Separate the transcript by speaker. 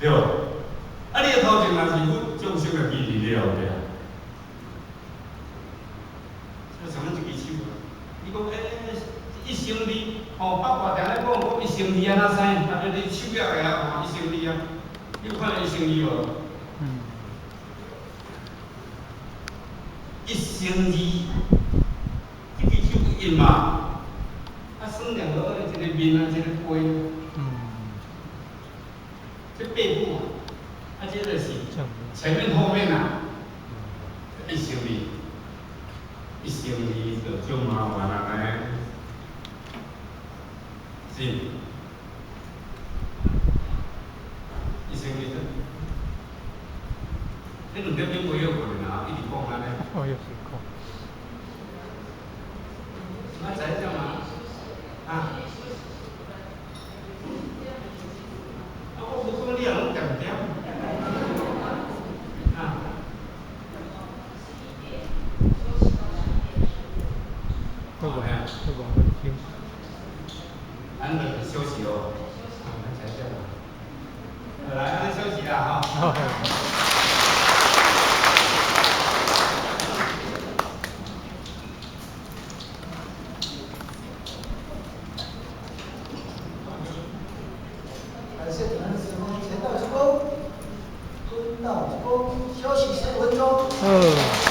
Speaker 1: 對無？啊，你的頭前若是佛，眾生就記佇你後壁。這像咱這支手，你講欸，一生字，吼，八卦定咧講講一生字按怎生？啊，你手舉來啊，看一生字啊，你有看著一生字無？一生字，這支手印嘛，啊，算量落一個面啊，一個背。這背部啊，啊，這就是前面後面啊，一生字，一生字就足麻煩啊呢，是。一生字，你兩點鐘袂曉困啊，一直講按呢。
Speaker 2: 哦，又是講。
Speaker 1: 我知影嘛，啊？啊，我無講你也攏恬恬。啊？
Speaker 2: 都無，都無聽。
Speaker 1: 咱就休息哦。啊，咱才這樣。來，咱休息啦，吼。
Speaker 3: 感謝感恩師父前道之功，遵道之功，休息15分鐘。
Speaker 2: 嗯。